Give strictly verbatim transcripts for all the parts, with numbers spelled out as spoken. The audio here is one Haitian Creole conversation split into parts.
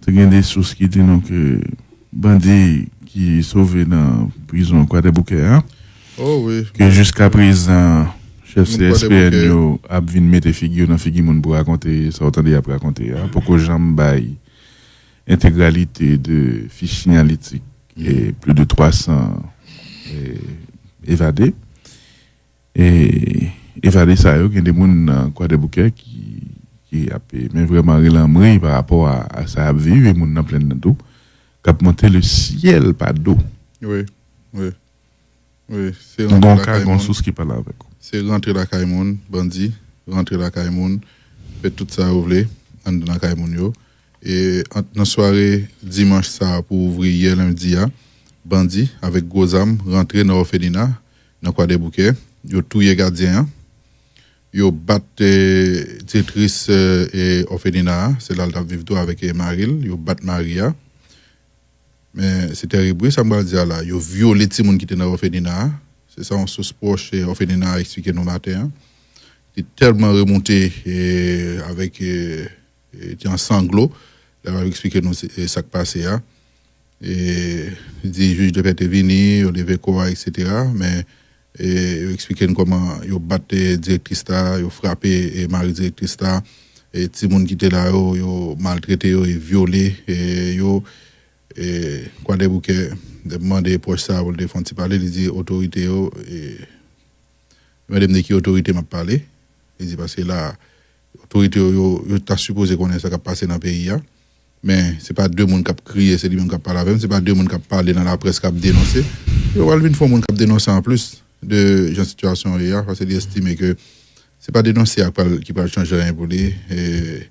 Te gen de sous ki di nou ke bandi ki sove nan prizon Kwadèboukè a, Oh wi. ke jiskaprezan chèf C S P N yo ap vin mete figi yo nan figi moun pou rakonte sa w tande y ap rakonte a. Poko janm bay entegralite de fich siyalitik e plis de twa san e, evade. E evade sa yo, gen de moun nan Kwadèboukè ki, ki ap e, men vrèman rele anmwey pa rapò a, a sa y ap viv, e moun nan plenn nan tou, k ap monte le syèl pa do. Wi, wi. Wi, se Gon rantre ka, lakay gon moun. Sous ki pale avèk ou. Se rantre lakay moun, bandi, rantre lakay moun, fè tout sa yo vle anndan lakay moun yo. E ant, nan sware dimanch sa a pou ouvri yè lendi a, bandi avèk gwo zam rantre nan òfelina nan Kwadèboukè. Yo touye gadyen an. Yo bat e, direktris e, e, òfelina a. Se la l t ap viv tou avèk e, mari l. Yo bat mari a. Men se tèrib wi sa m pral di a la. Yo vyole timoun ki te nan òfelina a. Se sa yon sous pwòch e, òfelina a eksplike nou maten an. Li tèlman remonte e, avèk e, e, li te an sanglo lè l ap eksplike nou se- e, sa k pase a. E, li di jij de pè te vini, yo leve kò a, etsetera. Men e, yo eksplike n kòman yo bat e, direktris la, yo frape e, mari direktris la, e, timoun ki te la yo, yo maltrete yo e vyole e, yo. E, Kwadèboukè, lè m mande pwòch sa a pou l te fè yon ti pale, li di otorite yo, e, li mande m de ki otorite m ap pale. Li di paske la, otorite yo, yo, yo ta sipoze konnen sa k ap pase nan peyi a. Men se pa de moun k ap kriye, se li menm k ap pale avè m. Se pa de moun k ap pale nan laprès k ap denonse. Yo pral vin fè yon moun k ap denonse anplis de jan sitiyasyon an ye a, paske li estime ke se pa denonse a k pral, ki pral chanje anyen pou li. E,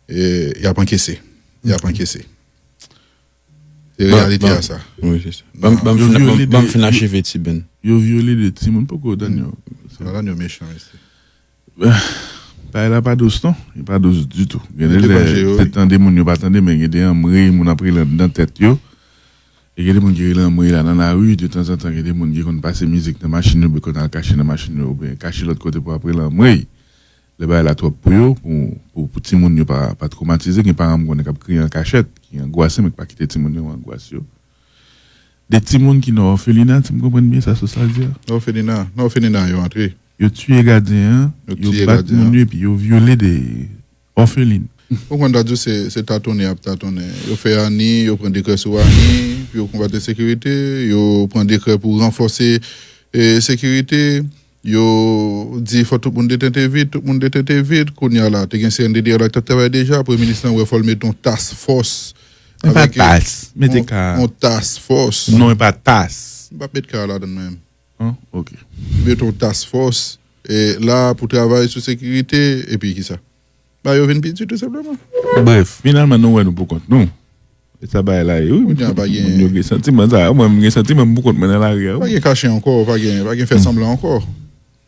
e, y ap ankese. Y ap ankese. Se reyalite a sa. Wi, se sa. Ban m- ban m Yo fin- vyole ban- ban m de- fin acheve ti Ben. Yo vyole de timoun, poko Daniel. Alan yo mechan mesye. Bagay la pa dous non, li pa dous ditou. Gen de Li te lè manje yo, se wi. Tande moun yo pa tande, men gen de anmwey moun ap rele anndan tèt yo. E gen de moun ki rele anmwey la nan lari, de tanzantan gen de moun ki konn pase mizik nan machin yo, oubyen konn al kache nan machin yo, oubyen kache lòt kote pou ap rele anmwey. Lè bagay la twòp pou yo, pou, pou, pou timoun yo pa, pa twomatize, gen paran m konnen k ap kriye an kachèt, ki angwase, men k pa kite timoun yo angwase yo. De timoun ki nan òfelina, si m konprann byen sa sous la di a. Nan òfelina, nan òfelina yo antre. Yo tiye gadyen an, Yo yo tiye bat gadyen moun an. Yo epi yo vyole de òfelin. Ou konn ta di w se, se tatonnen y ap tatonnen. Yo fè ani, yo pran dekrè sou ani, pou yo konbat ensekirite, yo pran dekrè pou ranfòse e, sekirite, yo di fò tout moun detente vit, tout moun detente vit. Kounye a la, te gen C N D D L la ki t ap travay deja, premye minis lan wè fò l mete yon task force. E pa Avèk, e, tas, mete yon- ka. Yon task force. Non, e pa tas. M p ap met ka ladan menm. An, ok. Mete yon task force e, la pou travay sou sekirite, epi kisa? Ba yo vin piti tou senpleman. Bref, finalman nou wè nou pou kont nou. E sa bagay la ye, wi. Kounye a pa gen- Moun yo gen santiman sa, mwen m gen santiman m pou kont mwen nan lari a. Pa gen kache ankò, pa gen, pa gen fè sanblan ankò.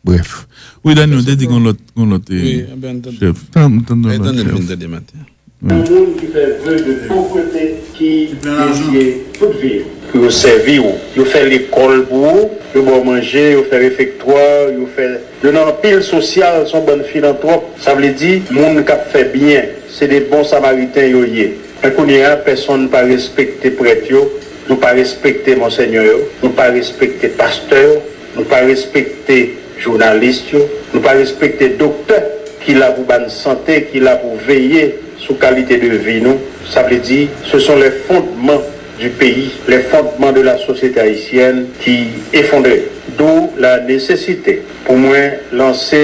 Bref. Wi, Dani, ou te di gon lòt, gon lòt Wi, eh, enben, tande. Chèf. Tan, tan, tan, Enben, lòt tande l chèf. Vin tande maten. Yon moun ki fè ve de pwopwete, ki dedye tout vi l pou yo sèvi w. Yo fè lekòl pou ou, yo ba w manje, yo fè refektwa, yo fè. Yo nan anpil sosyal, se yon bann filantwòp. Sa vle di, moun k ap fè byen, se de bon samariten yo ye. Men kounye a, pèsonn pa respekte prèt yo, nou pa respekte monsenyè yo, nou pa respekte pastè yo, nou pa respekte jounalis yo, nou pa respekte doktè ki la pou ba n sante, ki la pou veye sou kalite de vi nou. Sa vle di, ce sont les fondements du pays, les fondements de la société haïtienne qui effondrent. D'où la nécessité pou mwen lanse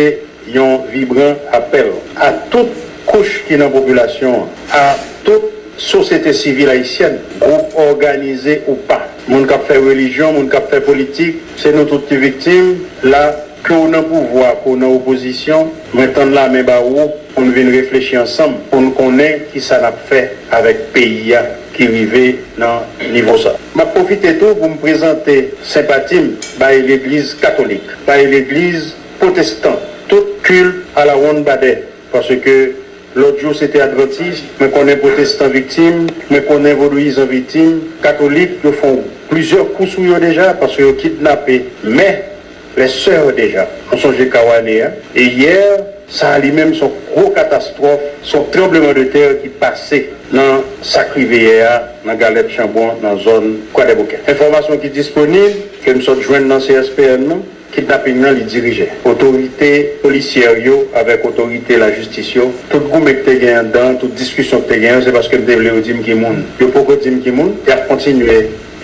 yon vibran apèl a tout kouch ki nan popilasyon an, a tout sosyete sivil ayisyèn, gwoup òganize ou pa, moun k ap fè relijyon, moun k ap fè politik, se nou tout ki viktim. La, ke w nan pouvwa, ke w nan opozisyon, mwen tann lamen ba ou pou n vin reflechi ansanm, pou n konnen kisa n ap fè avèk peyi a ki rive nan nivo sa. M ap pwofite tou pou m prezante senpati m bay legliz katolik, bay legliz pwotestan, tout kilt alawonn badè, paske lòt jou se te advantis, mwen konnen pwotestan viktim, mwen konnen vodouyizan viktim, katolik, yo fè plizyè kou sou yo deja, paske yo kidnape mè, lè sè deja. Nou sonje Kawane a. E yè, sa a li menm se yon gwo katastwòf, se yon tranblemanntè ki pase nan sa k rive yè a nan Galèt Chanbon, nan zòn Kwadèboukè. Enfòmasyon ki disponib, ke m sot jwenn nan C S P N nan, kidnaping nan li dirije. Otorite polisyè yo avèk otorite lajistis yo, tout goumen k te gen anndan, tout diskisyon k te gen yo, se paske m te vle yo di m ki moun. Yo poko di m ki moun, y ap kontinye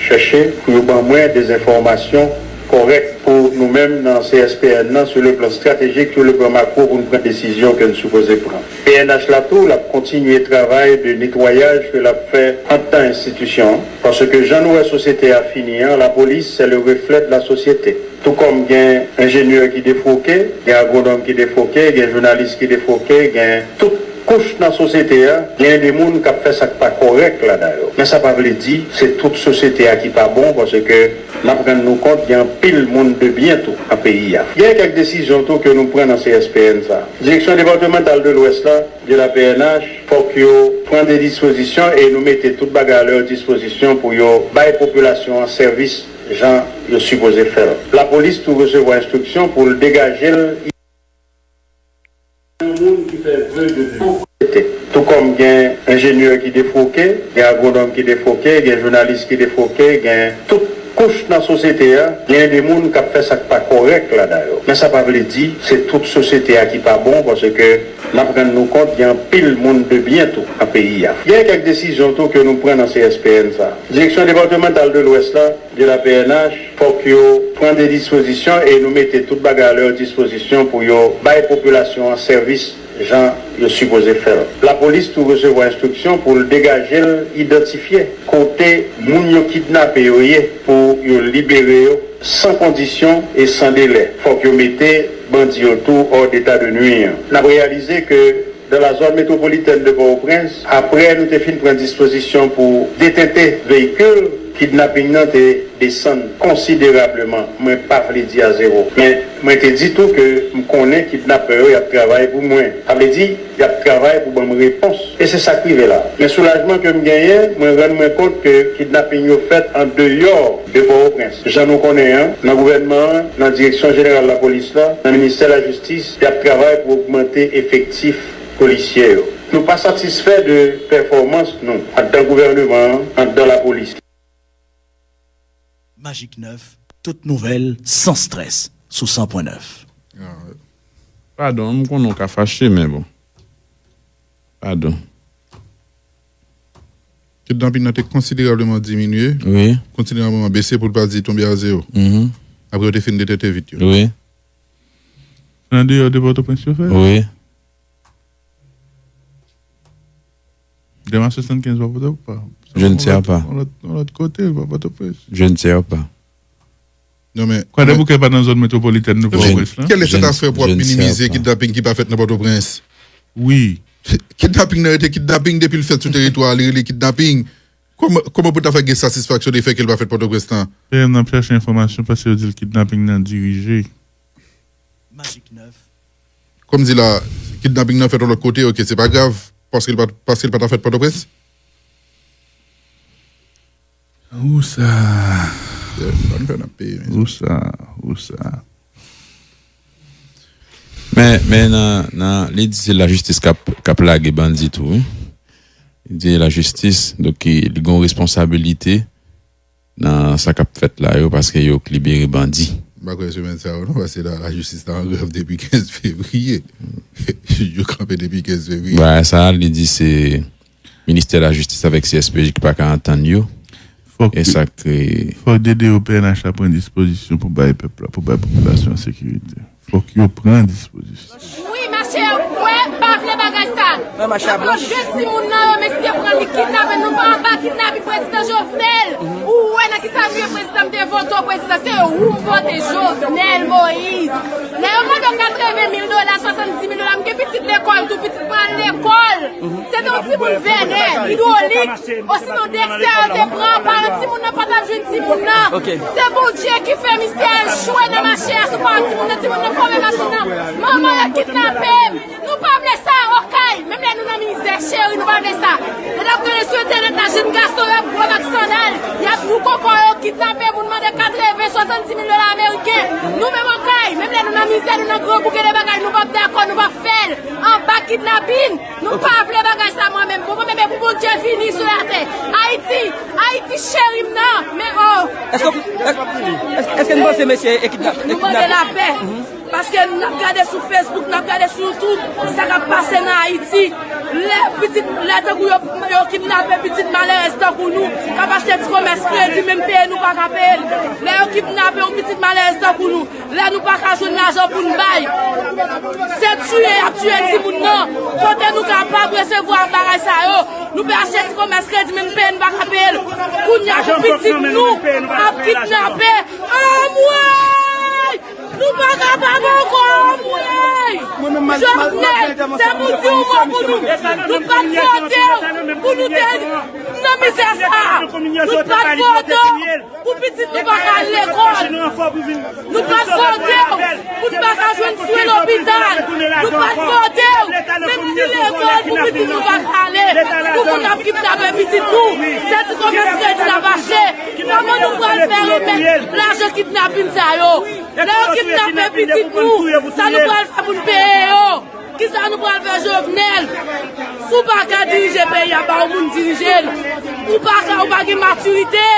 chèche pou yo ban mwen de enfòmasyon kòrèk pou nou menm nan C S P N nan, sou le plan stratejik, sou le plan makwo, pou n pran desizyon ke n sipoze pran. P N H la tou, l ap kontinye travay de netwayaj ke l ap fè anndan enstitisyon an, paske jan nou wè sosyete a fini an, lapolis, c'est le reflet de la société. Tou kòm gen enjenyè ki defwoke, gen agwonòm ki defwoke, gen jounalis ki defwoke, gen tout kouch nan sosyete a, gen de moun k ap fè sa k pa kòrèk ladan yo. Men sa pa vle di se tout sosyete a ki pa bon, paske n ap rann nou kont gen anpil moun de byen tou nan peyi a. Gen kèk desizyon tou ke nou pran nan C S P N sa. Direksyon depatmantal de Lwès la, de la P N H, fòk yo pran de dispozisyon e nou mete tout bagay a lè dispozisyon pou yo bay popilasyon an sèvis jan yo sipoze fè l. Lapolis tou resevwa enstriksyon pou l degaje l. Yon moun ki fè ve de Dye. Tou kòm gen enjenyè ki defwoke, gen agwonòm ki defwoke, gen jounalis ki defwoke, gen tout kouch nan sosyete a, gen de moun k ap fè sa k pa kòrèk ladan yo. Men sa pa vle di se tout sosyete a ki pa bon, paske n ap rann nou kont gen anpil moun de byen tou nan peyi a. Gen kèk desizyon tou ke nou pran nan C S P N sa. Direksyon depatmantal de Lwès la, de la P N H, fòk yo pran de dispozisyon e nou mete tout bagay a lè dispozisyon pou yo bay popilasyon an sèvis jan yo sipoze fè l. Lapolis tou resevwa enstriksyon pou l degaje l, idantifye kote moun yo kidnape yo ye pou yo libere yo san kondisyon e san delè. Fòk yo mete bandi yo tou hors d'état de nuire. N ap reyalize ke dans la zone métropolitaine de Port-au-Prince, apre nou te fin pran dispozisyon pou detente veyikil, kidnaping nan te desann konsiderableman, mwen pa vle di a zewo. Men mwen te di tou ke m konnen kidnapè yo y ap travay pou mwen. Sa vle di, y ap travay pou ban m repons. E se sa k rive la. Men soulajman ke m genyen, mwen rann mwen kont ke kidnaping yo fèt andeyò de Pòtoprens. Jan nou konnen an, nan gouvènman an, nan Direksyon Jeneral Lapolis la, nan Ministè Lajistis, y ap travay pou ogmante efektif polisye yo. Nou pa satisfè de pèfòmans nou anndan gouvèneman an, anndan lapolis. Magik nèf, tout nouvèl, san strès, sou san pwen nèf. Ah, padon, m konnen w ka fache, men bon. Padon. Kidnaping nan te konsiderableman diminye, Wi. konsiderableman bese pou l pa di tonbe a zewo. Mhm. Apre yo te fin detente vit yo. Wi. Nan deyò de Pòtoprens yo fè? Wi. Dema swasannkenz pa Pòtoprens. Je ne sais pas. Yon lòt, yon lòt kote, pa Pòtoprens. Je ne sais pas. Non, men, Kwadèboukè pa nan zòn metwopolitèn nou Pòtoprens lan? Kèl lè sèt afè pou ap Je ne sais minimize pas. Kidnaping ki pa fèt nan Pòtoprens? Wi. Kidnaping nan rete kidnaping depi l fèt sou teritwa a, li rele kidnaping. Kòman, kòman pou ta fè gen satisfaksyon de fè ke l pa fèt Pòtoprens lan? P M nan ap chache enfòmasyon paske yo di l kidnaping nan dirije. Magik nèf. Kòm di la, kidnaping nan fèt yon lòt kote, ok, se pa grav, paske l pa, paske l pa ta fèt Pòtoprens? Ou sa. Sa n fè nan peyi, men. Ou sa. Ou sa. Men, men nan, nan, li di se lajistis k ap, k ap lage bandi tou, wi. Li di lajistis, donk, li gen yon responsabilite nan sa k ap fèt la yo, paske yo k libere bandi. M pa kwè semèn sa yo non, paske la, lajistis la an grèv depi kenz fevriye. Jij yo kanpe depi kenz fevriye. Bagay sa, li di se Ministè Lajistis avèk C S P J ki pa ka antann yo. Fòk, E sa kreye. Fòk D D O P N H la pran dispozisyon pou bay pèp la, pou bay popilasyon an sekirite. Fòk yo pran dispozisyon. Wi, machè, wè, m pa vle bagay sa. Mwen, machè, blanch. Jèn timoun nan, yo, mesye pran li kidnape, nou pa anba kidnaping prezidan Jovenel. Ou wè nan ki sa nou ye, prezidan m te vote w, prezidan se ou m vote, Jovenel Moïse. Lè yo mande w katreven mil dola, swasanndiz mil dola, m gen pitit lekòl tou, pitit mwen al lekòl. Se te yon timoun Vènè, idwolik, osinon Dexter yo te pran, paran timoun nan pa t ap jwenn timoun nan. Se Bondye ki fè misye al chwe nan mache a sou paran timoun nan, timoun nan fòme machin nan. Manman yo kidnape m. Nou pa vle sa, Okay. Menm lè nou nan mizè, cheri, nou pa vle sa. Lè n ap gade sou entènèt la, jèn gason yo ap gwòg ak sandal, y ap jou koko yo, kidnape moun, mande katreven, swasanndiz mil dola ameriken. Nou menm Okay, menm lè nou nan mizè, nou nan grangou, gen de bagay nou p ap dakò, nou p ap fè l. Anba Kidnapin, nou pa vle bagay sa mwen menm. Bon, mwen menm pou Bondye vini sou latè. Ayiti, Ayiti cheri m nan, men oh. Èske, èske, èske nou panse mesye e kidnap-, e kidnape? Nou mande lapè. Paske n ap gade sou Facebook, n ap gade sou YouTube, sa k ap pase nan Ayiti. Lè pitit, lè tankou yo, yo kidnape pitit malerèz tankou nou, k ap achte ti komès kredi, menm peye nou pa ka peye l. Lè yo kidnape yon pitit malerèz tankou nou, lè nou pa ka jwenn lajan pou n bay, se tiye y ap tiye timoun nan. Kote nou kapab resevwa bagay sa yo, nou peye achte ti komès kredi, menm peye nou pa ka peye l. Kounye a pou pitit nou ap kidnape. Anmwey! Nou pa kapab ankò, anmwey! Jovenel, se pou di yon mo pou nou. Nou pa t vote w pou nou te nan mizè sa. Nou pa t vote w pou pitit nou pa ka al lekòl. Nou pa t vote w pou n pa ka jwenn swen lopital. Nou pa t vote w menm ni lekòl pou pitit nou pa ka ale. Pou moun ap kidnape pitit nou. Se ti komès kredi n ap achte. Kòman nou pral fè remèt lajan kidnapin sa yo? Lè yo kidnape pitit nou, sa nou pral fè pou n peye yo? Kisa nou pral fè Jovenel? Si w pa ka dirije peyi a, ba yon moun dirije l. Ou pa ka, ou pa gen matirite.